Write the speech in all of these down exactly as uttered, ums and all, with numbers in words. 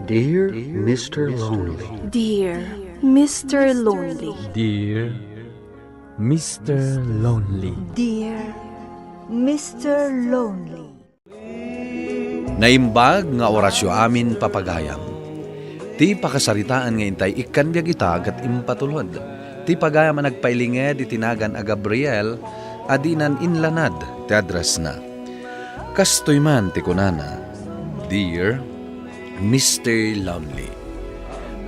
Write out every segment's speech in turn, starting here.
Dear Mister Lonely. Dear Mister Lonely. Dear Mister Lonely. Dear Mister Lonely. Naimbag nga orasyo amin, papagayam. Ti pakasaritaan nga intay ikkan biag ita ket impatulod. Ti pagayam a nagpailinged iti nagan a Gabriel a dinan inlanad ti addressna. Kastoy man ti kunana, Dear Mister Lonely.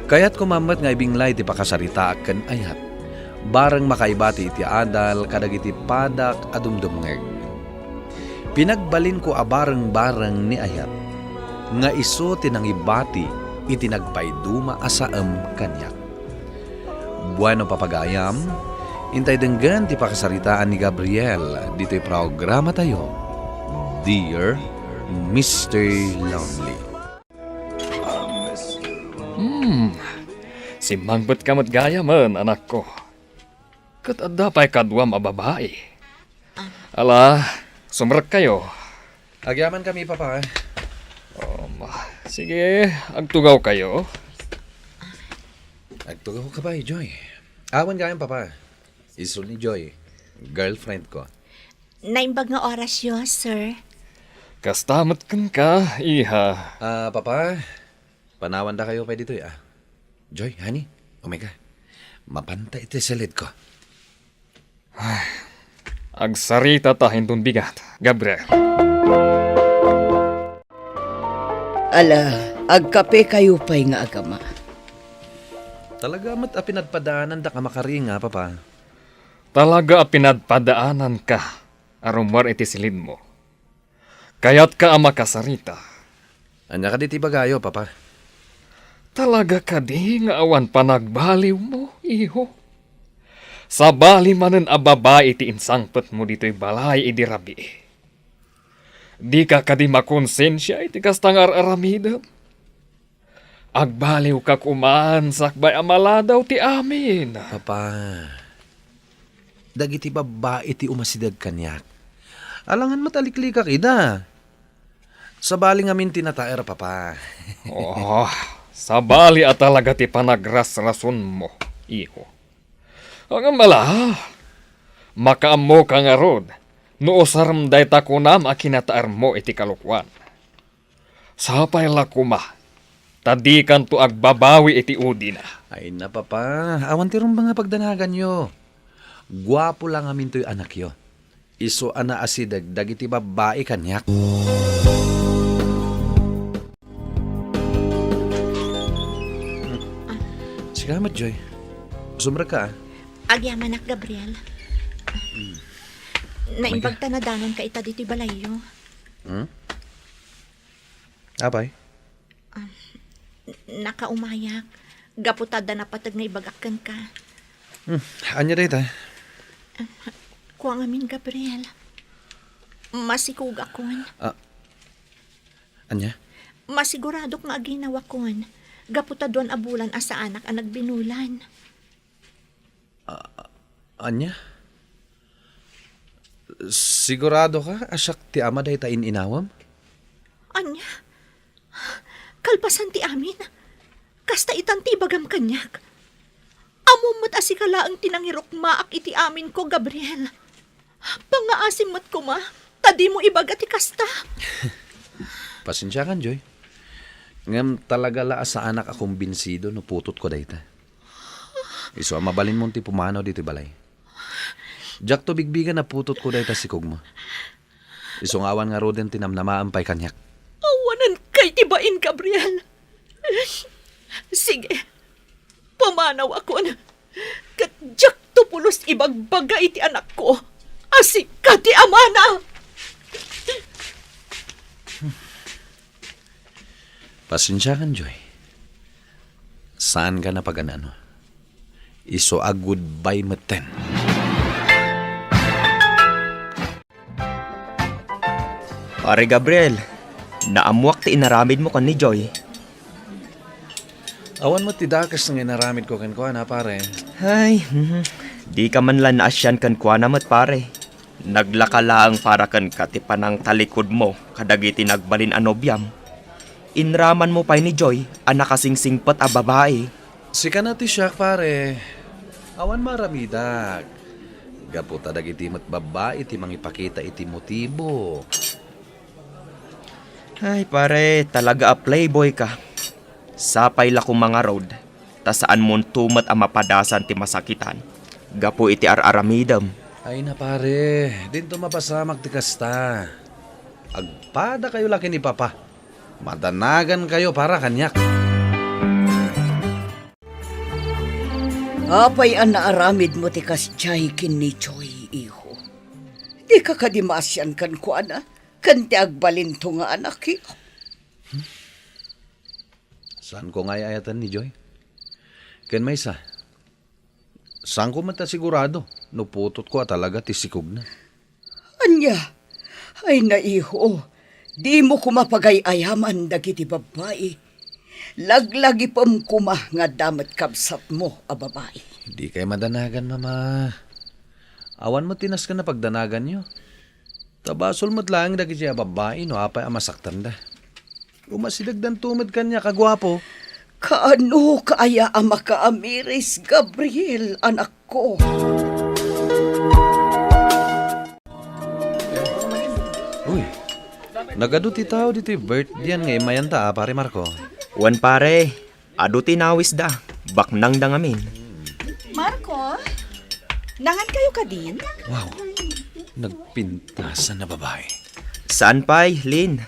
Kayatko man met nga ibinglay ti pakasaritaak ken ayat. Bareng makaibati iti adal kadagiti padak a dumdumngeg. Pinagbalinko a bareng-bareng ni ayat nga isu ti nangibati iti nagpaiduma a saem kaniak. Bueno, papagayam, intay denggen ti pakasaritaan ni Gabriel ditoy programatayo, Dear Mister Lonely. Hmm, simmangpetka met gayamen, anakko. Ket adda pay kaduam a babai. Ala, sumrekkayo. Agyamankami, Papa. Um, sige, agtugawkayo. Agtugawka pay, Joy. Awan gayam, Papa. Isu ni Joy, girlfriendko. Naimbag nga orasyo, sir. Kasta met kenka, iha. Ah, Papa, panawandakayo pay ditoy, ah. Joy, honey, umay ka. Mapanta iti silidko. Ay, agsaritata inton bigat, Gabriel. Ala, agkapekayo pay nga agama. Talaga met a pinadpadaanandak a makaringa, Papa. Talaga a pinadpadaananka a rummuar iti silidmo. Kayatka a makasarita. Ania kadi ti ibagayo, Papa? Talaga kadi nga awan panagbaliwmo, iho? Sabali manen a babai ti insangpetmo ditoy balay idi rabii. Dika kadi makonsensia iti kasta nga ar-aramidem? Agbaliwka koman sakbay a maladaw ti amin. Papa, dagiti babbai ti umasideg kaniak. Alangan met a liklikak ida. Sabali ngamin ti nataer, Papa. Oh, sabali a talaga ti panagrasrasonmo, iho. Ngem ala, makaammoka ngarud no usarem dayta kunam a kinataermo iti kalokuan. Sapay la koma ta dikanto agbabawi iti udina. Ay na, Papa, awan ti rumbeng a pagdanaganyo. Guapo la ngamin toy anakyo. Isu a naasideg dagiti babbai kaniak. Sika met, Joy. Sumrekka, ah. Agyamanak, Gabriel. Naimbag ta nadanonka ita ditoy balayyo. Hmm? Apay? Ah, nakaumayak. Gapu ta adda napateg nga ibagak kenka. Hmm, ania dayta? Kua ngamin, Gabriel. Masikogakon. Ah, ania? Masiguradok nga aginawakon. Gapu ta duan a bulan a saanak a nagbinulan. Ah, ania? Siguradoka a siak ti ama dayta in-inawem? Ania? Kalpasan ti amin, kasta itan ti ibagam kaniak. Ammom met a sika laeng ti nangirukmaak iti aminko, Gabriel. Pangngaasim met koma, ta dimo ibaga ti kasta. Pasensiakan, Joy. Ngem talaga la a saanak a kumbinsido no putotko dayta. Isu a mabalinmon ti pumanaw ditoy balay. Diakto bigbigen a putotko dayta sikogmo. Isu nga awan ngaruden ti namnamaem pay kaniak. Awanen kay ti bain, Gabriel. Sige, pumanawakon. Ket diakto pulos ibagbaga iti anakko a sika ti amana. Pasensiakan, Joy. Saanka napagan-ano. Isu a goodbye metten. Pare Gabriel, naammoak ti inaramidmo ken ni Joy. Awan met ti dakes nga inaramidko kenkuana, pare. Ay, mhm. Dika man la naasian kenkuana met, pare. Naglaka laeng para kenka ti panangtalikudmo kadagiti nagbalin a nobiam. Inramanmo pay ni Joy a nakasingsingpet a babai. Sika na ti siak, pare. Awan maaramidak. Gapu ta dagiti met babbai ti mangipakita iti motibo. Ay, pare, talaga a playboy ka. Sapay la koma ngarud, ta saanmonto met a mapadasan ti masakitan gapu iti ar-aramidem. Ay na, pare, dinto mapasamak ti kasta. Agpadakayo la ken ni Papa. Madanagankayo para kaniak. Apay a naaramidmo ti kasdiay ken ni Joy, iho? Dika kadi maasian kenkuana ken ti agbalinto nga anak, iho? Saanko nga ay-ayaten ni Joy. Ken maysa, saanko met a sigurado no putotko a talaga ti sikogna. Ania? Ay, naiho, dimo koma pagay-ayaman dagiti babbai. Laglagipem koma nga adda met kabsatmo a babai. Dikay madanagan, Mama. Awan met ti nasken a pagdanaganyo. Ta basol met laeng dagiti a babbai no apay a masaktanda. Umasidegdanto met kaniak a guapo. Kaanoka aya a makaamiris, Gabriel, anakko? Uy, nagadu ti tao ditoy birthday-an nga immayanta a, Pare Marco. Wen, pare, adu ti inawisda, baknangda ngamin. Marco, nangan kayo kadin? Wow, nagpintasan a babai. Saan pay, Lin?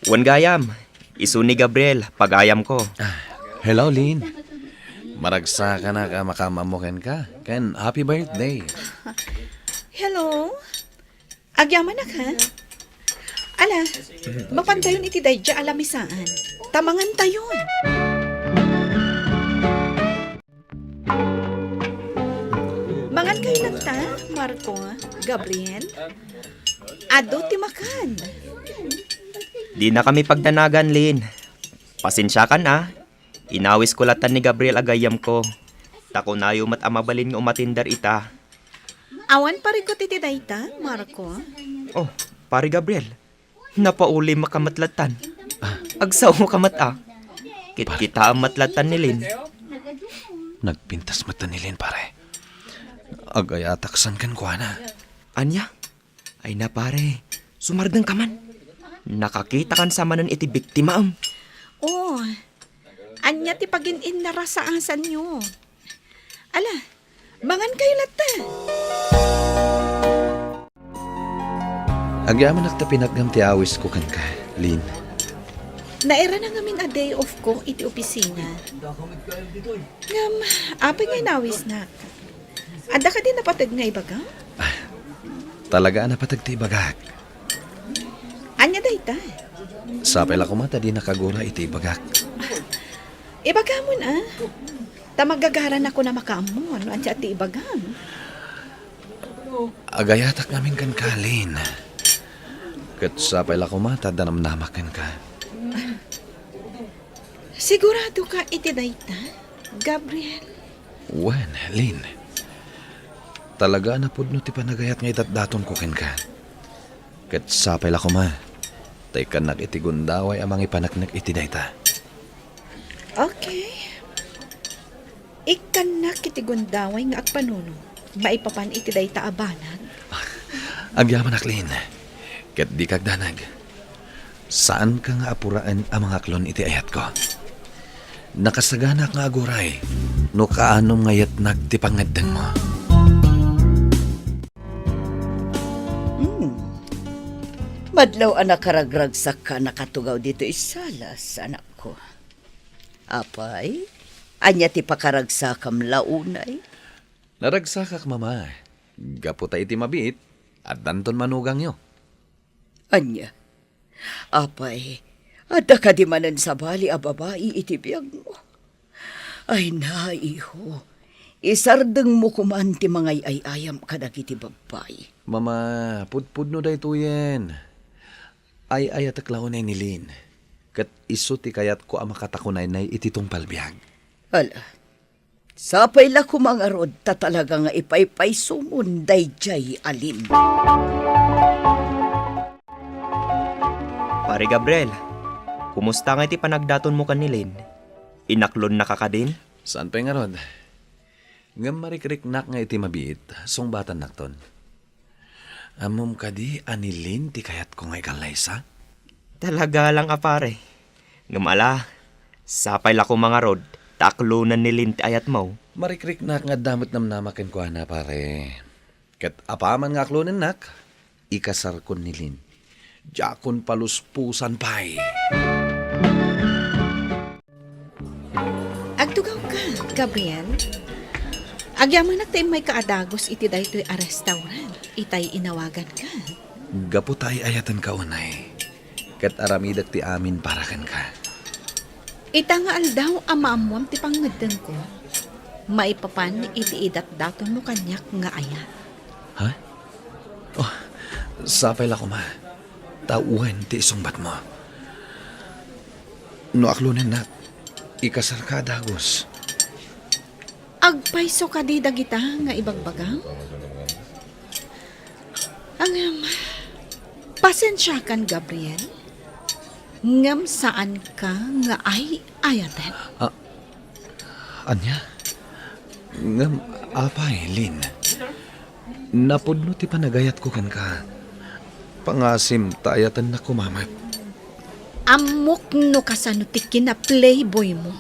Wen gayam, isu ni Gabriel, pagayamko. Ah, hello, Lin. Maragsakanak a makaammo kenka, ken happy birthday. Hello. Agyamanak, ha? Ala, mapantayon iti daydiay a lamisaan. Ta mangantayon. Mangan kayo latta, Marco, Gabriel. Adu ti makan. Dinakami pagdanagan, Lin. Pasensiakan a. Inawisko latta ni Gabriel a gayyemko. Ta kunayo met a mabalin nga umatender ita. Awan parikut iti dayta, Marco. Oh, Pare Gabriel. Napauli makamatlattan. Ah. Agsao ka met a. Kitkitaam matlattan ni Lin. Nagpintas met ni Lin, pare. Agayatak san kenkuana. Ania? Ay na, pare. Sumardeng ka man. Nakakita kan sa manen iti biktimaem. Oh. Ania ti pagin-innarasaasanyo? Ala, mangan kayo latta. Agyamanak ta pinatgam ti awisko kenka, Lin. Nairana ngamin a day off ko iti opisina. Ngem, apay nga inawisnak? Adda kadi napateg nga ibagam? Ah, talaga a napateg ti ibagak. Ania dayta? Sapay la koma ta dinak agura iti ibagak. Ibagamon, a. Ta magagaranakon a makaammo no ania ti ibagam. Agayatak ngamin kenka, Lin. Ket sapay la koma ta adda namnamak kenka. Sigurado ka iti dayta, Gabriel? Wen, Lin. Talaga a napudno ti panagayat nga idatdatonko kenka. Ket sapay la koma, ta ikkannak iti gundaway a mangipaneknek iti dayta. Okay. Ikkannak iti gundaway nga agpanunot maipapan iti dayta a banag. Agyamanak, Lin. Ket dika agdanag. Saanka nga apuraen a mangaklon iti ayatko. Nakasaganak nga aguray no kaanom nga yatnak ti pangngeddengmo. Hmm. Madlaw a nakaragragsakka a nakatugaw ditoy sala, anakko. Apay, ania ti pakaragsakam la unay? Naragsakak, Mama. Gapu ta iti mabiit, addanton manugangyo. Ania? Apay, adda kadi manen sabali a babai iti biagmo? Ay na, iho, isardengmo koman ti mangay-ay-ayam kadagiti babbai. Mama, pudpudno daytoyen. Ay-ayatek la unay ni Lin, ket isu ti kayatko a makatakunaynay iti tungpal biag. Ala, sapay la koma ngarud ta talaga nga ipaypaysomon daydiay a Lin. Pare Gabriel, Kumusta nga iti panagdatonmo ken ni Lynn? Inaklonnaka kadin? Saan pay ngarud. Ngem marikriknak nga iti mabiit, sungbatannakton. Ammom kadi a ni Lynn ti kayatko nga ikallaysa? Talaga lang a pare. Ngem ala, sapay la koma ngarud, ta aklonen ni Lynn ti ayatmo. Marikriknak nga adda met namnama kenkuana, pare. Ket apaman nga aklonennak, ikasarkon ni Lynn. Diakon paluspusan pay. Agtugawka, Gabriel. Agyamanak ta immayka a dagus iti daytoy a restaurant, itay inawaganka. Gapu ta ay-ayatenka unay, ket aramidek ti amin para kenka. Ita nga aldaw a maammoam ti pangngeddengko, maipapan iti idatdatonmo kaniak nga ayat. Ha? Oh, sapay la koma. Ta wen ti isungbatmo. No aklonennak, ikasarka a dagus. Agpayso kadi dagita nga ibagbagam? Ngem, pasensiakan, Gabriel. Ngem saanka nga ay-ayaten. Ah, ania? Ngem apay, Lynn? Napudno ti panagayatko kenka. Pangasim ta ayatennak koma met. Ammok no kasano ti kinaplayboymo.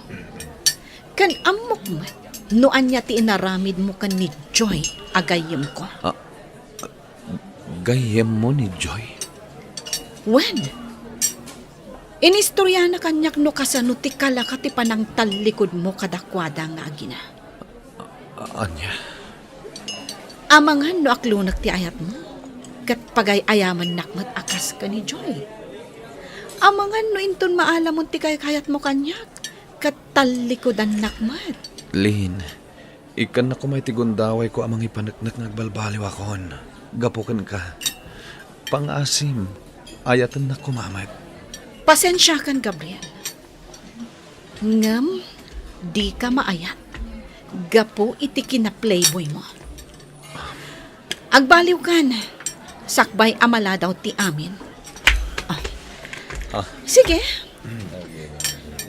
Ken ammok met no ania ti inaramidmo ken ni Joy a gayyemko. Ah, gayyemmo ni Joy? Wen, inistoriana kaniak no kasano ti kalaka ti panangtallikudmo kadakuada nga agina. A-, ania? Amangan no aklonek ti ayatmo, ket pagay-ayamannak met a kas ken ni Joy. Amangan no inton maalamon ti kaykayatmo kaniak, ket tallikudannak met. Lynn, ikkannak koma iti gundawayko a mangipaneknek nga agbalbaliwakon gapu kenka. Pangasim, ayatennak koma met. Pasensiakan, Gabriel. Ngem dika maayat gapu iti kinaplayboymo. Agbaliwkan, sakbay a maladaw ti amin. Ah. Ah. Sige.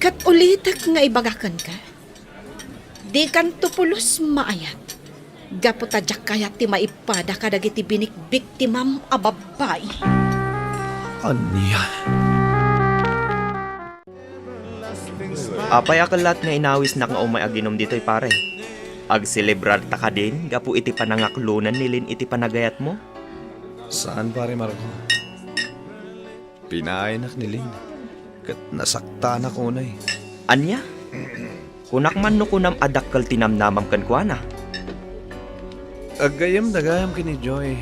Ket ulitek nga ibaga kenka, dikanto pulos maayat. Gapu ta diak kayat ti maipada kadagiti binikbiktimam a babbai. Ania? Apay a kellat nga inawisnak nga umay aginom ditoy, pare? Agselebrarta kadin gapu iti panangaklonan ni Lynn iti panagayatmo? Saan, pare Marco. Pinaaynak ni Lynn, ket nasaktanak unay. Ania? Kunak man no kunam a dakkel ti namnamam kenkuana? Aggayyemda gayam ken ni Joy,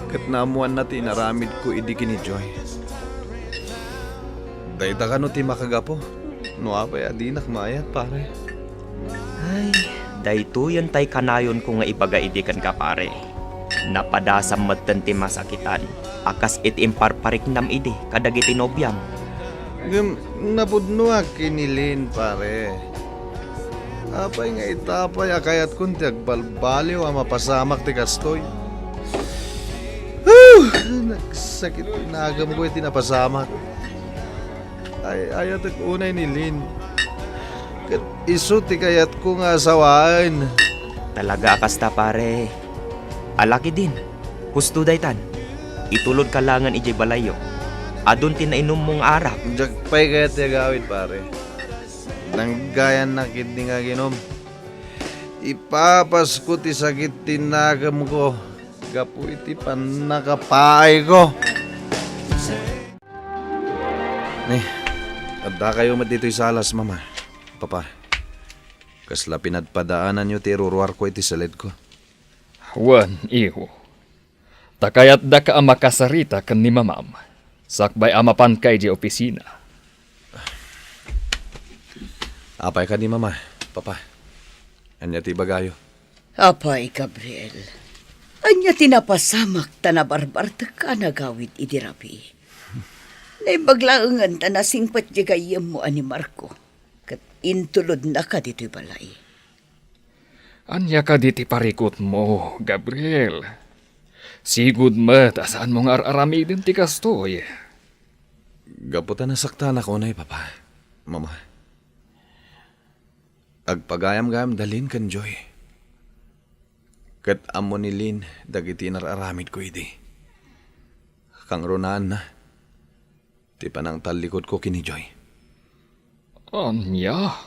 ket naammoanna ti inaramidko idi ken ni Joy. Dayta kano ti makagapu no apay a dinak maayat, pare? Ay, daytoyen tay kanayonko nga ibaga idi kenka, pare. Napadasam metten ti masakitan a kas iti imparpariknam idi kadagiti nobiam. Ngem napudnoak ken ni Lynn, pare. Apay nga ita pay a kayatkon ti agbalbaliw a mapasamak ti kastoy? Huh! Nagsakit ti nagamko iti napasamak. Ay-ayatek unay ni Lynn. Ket isu ti kayatko nga asawaen. Talaga a kasta, pare. Ala ketdin, husto daytan. Itulodka laengen idiay balayyo. Adun ti nainummo nga arak. Diak pay kayat ti agawid, pare. Nanggayanna ketdi nga aginom. Ipapasko ti sakit ti nagamko gapu iti pannakapaayko. Ni, addakayo met ditoy salas, Mama, Papa. Kasla pinadpadaananyo ti iruruarko iti saledko. Wen, iho. Ta kayatdaka a makasarita ken ni Mamam, sakbay a mapanka idiay opisina. Apay kadi, Mama, Papa? Ania ti ibagayo? Apay, Gabriel, ania ti napasamak ta nabarbartek a nagawid idi rabii? Naimbag laengen ta nasingpet ti gayyemmo a ni Marco, ket intulodnaka ditoy balay. Ania kadi ti parikutmo, Gabriel? Sigud met a saanmo nga ar-aramiden ti kastoy. Gapu ta nasaktanak unay, Papa, Mama. Agpagayam-gayam da Lynn ken Joy. Ket ammo ni Lynn dagiti inar-aramidko idi. Kangrunaanna ti panangtallikudko ken ni Joy. Ania?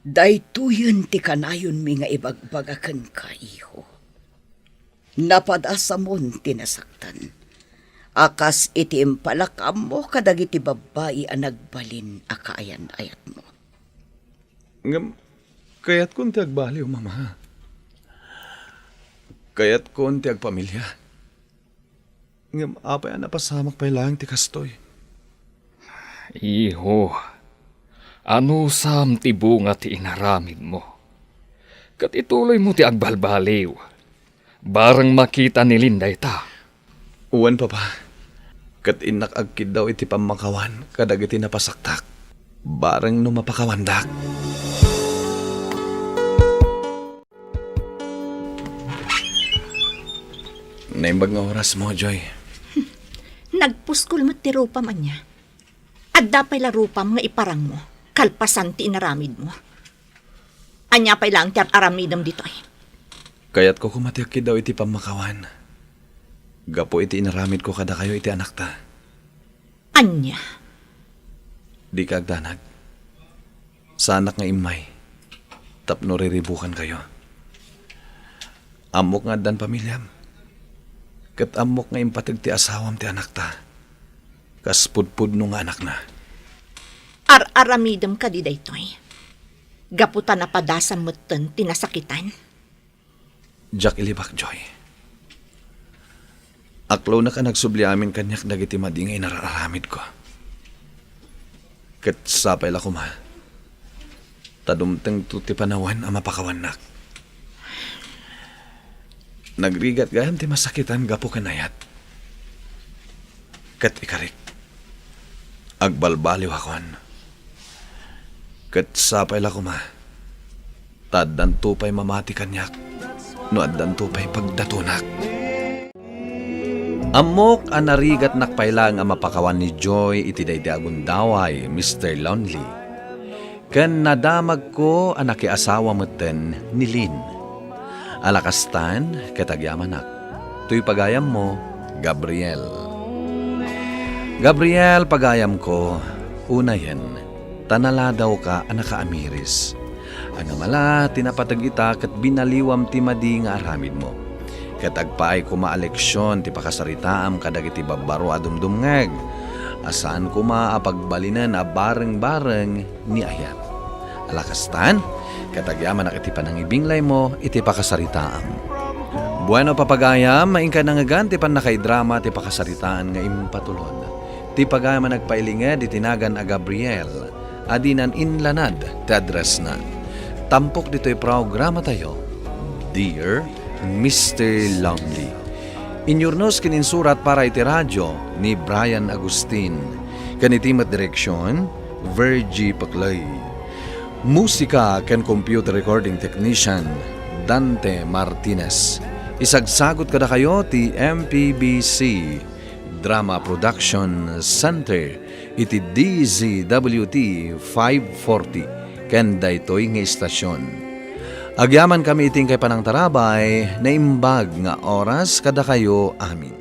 Daytoyen ti kanayonmi nga ibagbaga kenka, iho. Napadasamon ti nasaktan. A kas iti impalak ammo kadagiti babbai a nagbalin a kaayan-ayatmo. Ngem kayatkon ti agbaliw, Mama. Kayatkon ti agpamilya. Ngem apay a napasamak pay laeng ti kastoy? Iho, anusam ti bunga ti inaramidmo. Ket ituloymo ti agbalbaliw. Bareng makita ni Lynn dayta. Wen, Papa. Ket innak agkiddaw iti pammakawan kadagiti napasaktak. Bareng no mapakawandak. Naimbag nga orasmo, Joy. Nagpuskol met ti rupam, ania? Adda pay la rupam nga iparangmo, kalpasan ti inaramidmo. Ania pay laeng ti ar-aramidem ditoy? Kayatko koma ti agkiddaw iti pammakawan. Gapu iti inaramidko kadakayo iti anakta. Ania? Dika agdanag. Saanak nga immay tapno riribukankayo. Ammok nga addan pamiliam. Ket ammok nga impateg ti asawam ti anakta. Kas pudpudno nga anakna. Ar-aramidem kadi daytoy? Gapu ta napadasam metten ti nasakitan? Diak ilibak, Joy. Aklonek a nagsubli amin kaniak dagiti madi nga inar-aramidko. Ket sapay la koma ta dumtengto ti panawen a mapakawannak. Nagrigat gayam ti masakitan gapu ken ayat. Ket ikarik, agbalbaliwakon. Ket sapay la koma ta addanto pay mamati kaniak no addanto pay pagdatonak. Ammok a narigatnak pay laeng a mapakawan ni Joy iti daydi a gundaway, Mister Lonely. Ken nadamagko a nakiasawa metten ni Lynn. A la kastan, ket agyamanak. Toy pagayammo, Gabriel. Gabriel, pagayamko, unayen, ta naladawka a nakaamiris. Angam a la ti napateg ita ket binaliwam ti madi nga aramidmo. Ket agpaay koma a leksion ti pakasaritaam kadagiti babbaro a dumdumngeg, a saan koma a pagbalinen a bareng-bareng ni ayat. A la kastan, ket agyamanak iti panangibinglaymo iti pakasaritaam. Bueno, papagayam, inka nangngegan ti pannakaidrama ti pakasaritaan nga impatulod. Ti pagayam a nagpailinged iti nagan a Gabriel, a dinan inlanad ti addressna. Tampok ditoy programatayo, Dear Mister Lonely. Inyurnos ken insurat para iti radio ni Brian Agustin, ken iti met direksion, Virgie Paclay. Musika ken computer recording technician, Dante Martinez. Isagsagut kadakayo ti M P B C Drama Production Center iti D Z W T five forty ken daytoy nga istasion. Agyamankami iti inkay panangtarabay, naimbag nga oras kadakayo amin.